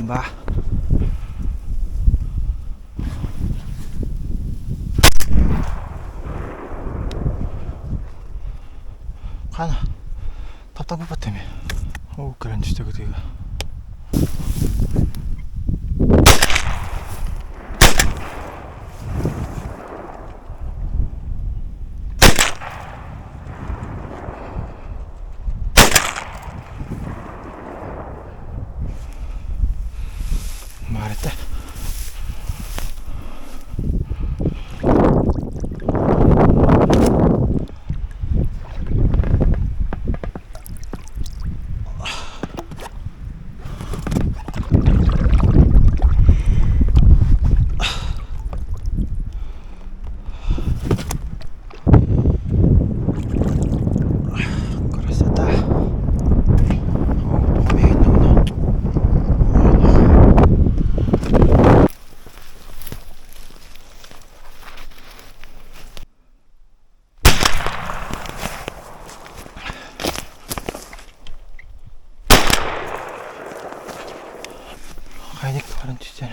Спасибо. Хана таптаппат эми. Оо кэлэн түстэ кытыыга. Баар этэ. Красота. Хайдик баран түстэр.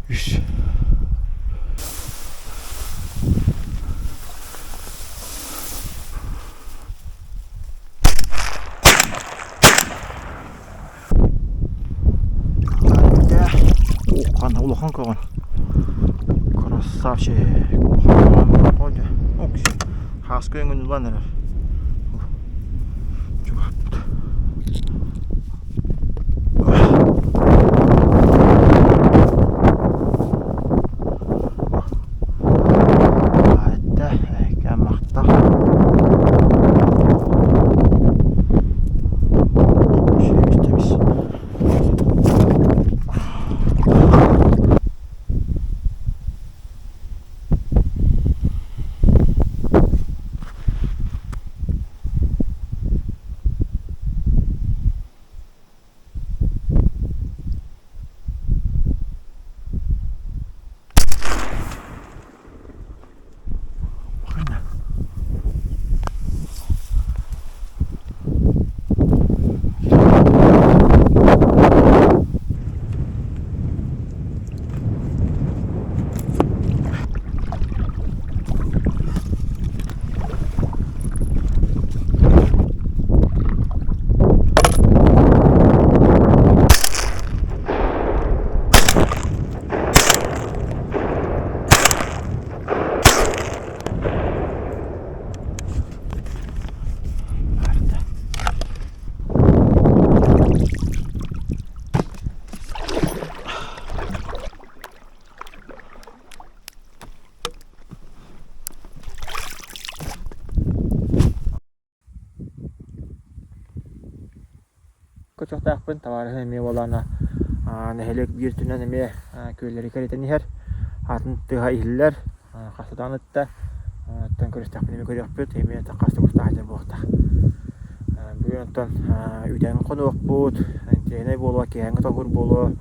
Үс. Улахан, улахан көҕөн. Красавчик. Улахан көҕөн. Хааска өҥүн ылан эрэр. Чугаһаппыт. Көтөхтөөхпүн табаарыһым эмиэ буоллаҕына нэһилиэк биир өттүнэн эмиэ күөллэри кэритэн иһэр, атын тыаһа иһиллэр, хаста даҕаны ытта, оттон көрүстэхпинэ эмиэ көрүөхпүт, эмиэ хаста кустаах сылдьар буолуохтаах. Бүгүн оттон үүтээн хонуохпут, интириэһинэй буолуо, киэһээҥҥи тоһуур буолуо,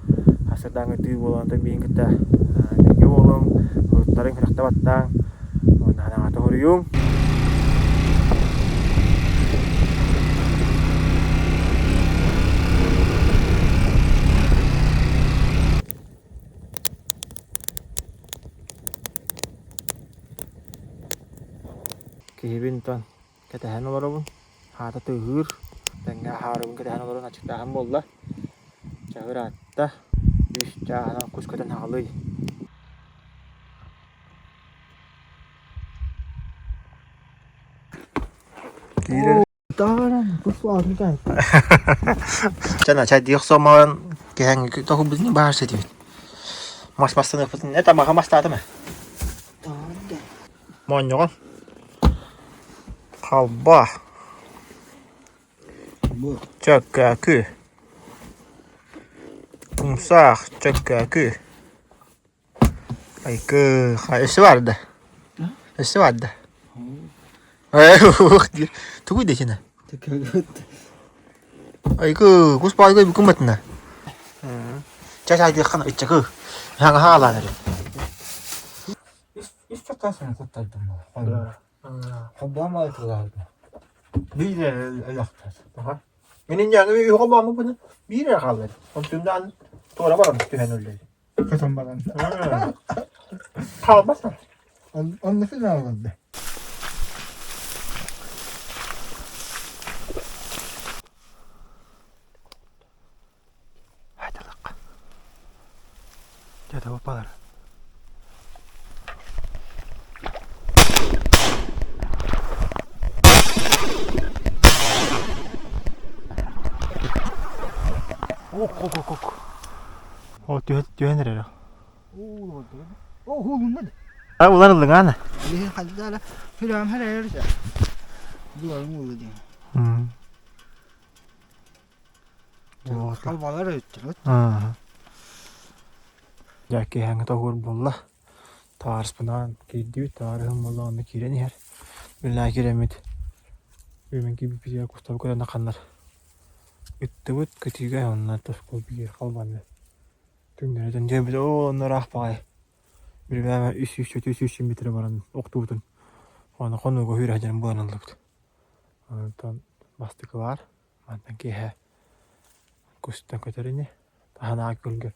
сарсыардааҥҥы тыы буолуо, онтон миигин кытта бииргэ буолуҥ, уруттарыҥ, күрэхтэ баттааҥ, уонна ханаҕа тоһуруйуҥ. Киһибин тон кэтэһэн олоробун. Хаата тыаһыыр. Тэҥҥэ аһаарыбын кэтэһэн олорон аччыктааһын буолла. Чаһы ыраатта. Үс чааһынан кус көтөн аҕалый. Чана чай охсомоон киһэҥҥи тоһубутун баар ситибит. Мас мастаныахпытын это маха мастаатым ээ. Моонньоҕон. Халба. Чөккөөкү. Умсаах, чөккөөкү. Айкы, өссө баар да? Өссө баар да? Ээ, диир. Тугуй да итинэ? Айкы, кус баайгай бүкүммэтинэ. Ча-ча диэххин ыччакы. Хаҥа хаалаан эрэ. Үс чакаасын куттайдым. Холбоом айтылаабыт. Биир өлөхтөр. Мин инньээҥи үһү холбооммуппун биир эрэ хаалла. Онтундаан туора баран түһэн өллө. Көтөн баран. Хаалбат. Онно финалланды. Хайталыкка. Дьэ, балар. Ок, ок, ок, ок. О, түһэн, түһэн эрэр. О, хуулунна. А, улан ыллыҥ аана. Билигин хальдара сүрэҕим хэрээр Дуорум уулу диэн. Халбалар өттүлүт. Дьэ, киэһээҥҥи тоһуур буолла. Табаарыспынаан киирдибит, табаарыһым буолла онно киирэн иһэр. Үлэлээн киирэммит, үөмэн киирбиппитигэр кустабыт көтөн ханнар ыттыбыт көтүүгэ онно тоскуол биир халбанны түҥнэритэн дьиэбит оо онно ыраах баҕайы билимээмэ 300 400 метр баран охтубутун уонна хонууга сүүрэ сылдьан буолан ыллыбыт онтон бастакылар мантан киэһэ кустан көтөр ини таһынааҕы күөлгэ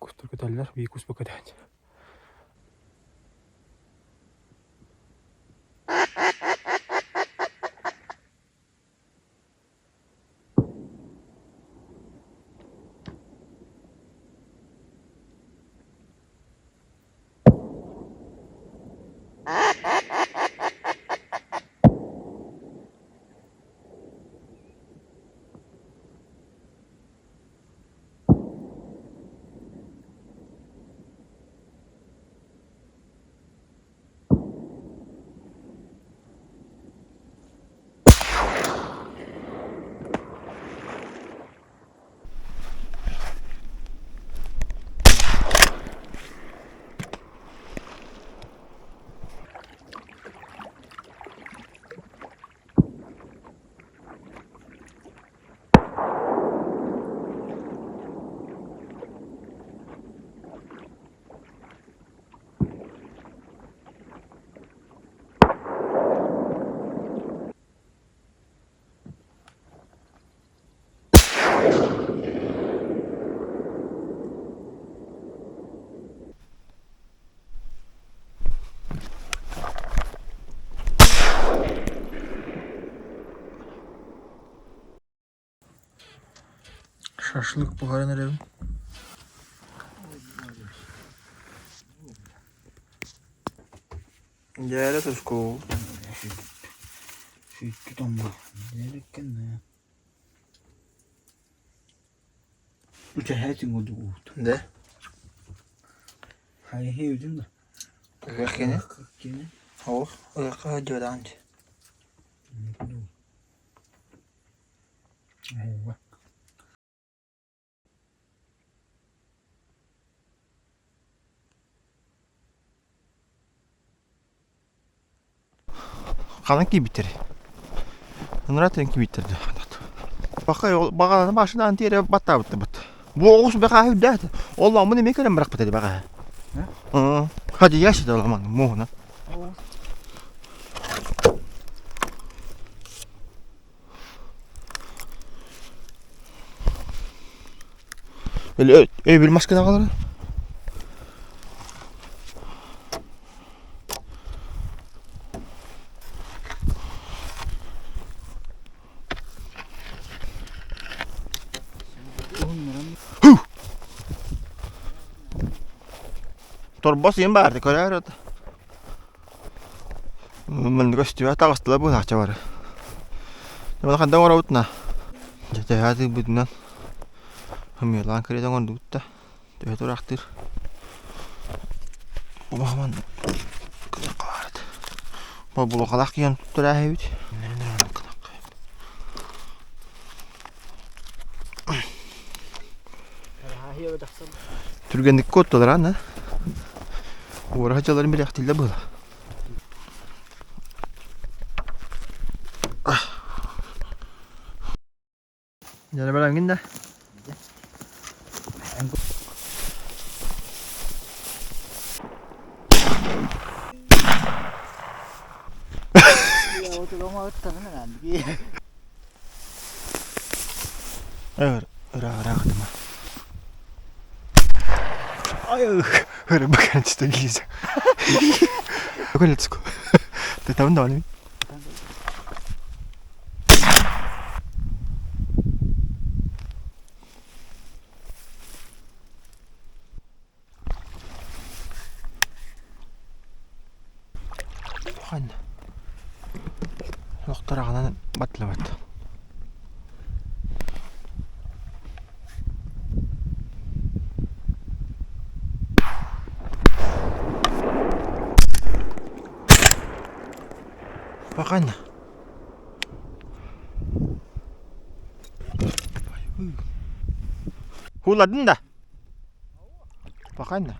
кустар көтөллөр биир куспа көтөөччү. Шашлык буһаран эрэбин. Дьээрэ тускул. Сүүттү томма. Дьээрэккэн. Үчэһээтиҥ удугуут. Да? Хайыһы үдүн да. Ыһыах кини. Кини. Ол ыһыахха дьуодаан. Ооба. Ханан киирбиттэрий? Ыныраа тэн киирбиттэр дии Баҕалана машинаан тиэрэ баттаабыттар Бу оҕус бэҕэһээ үрдээтэ. Ол омун эмиэ кэлэн бырахпыта дии бэҕэһээ. Хадьыйа ситэ оламан муоһунан. Өйбүл маскына аҕалара. Торбос иин баар көрөөр Маннык көстүбэ таҕыстылар быһаачча бары. Маны ханна оҥоробут на? Дьэ төһө атыырбытынан хымыалаан кэриэтэ оҥордубут да төһө тураахтыыр. Улахан Булухалаах киһи турааһыбыт. Түргэнник куоттулар аны. Уораһа дьаларын билэхтиллэ быһыла. Дьэ бэлэмҥин да? Ыраах ытыма. Ай, рыба кэнчитэ киизе. Let's go. Ты там да Ханна? Лохтараҕынан батлыбат. Бакан. Хуладын да. Бакан.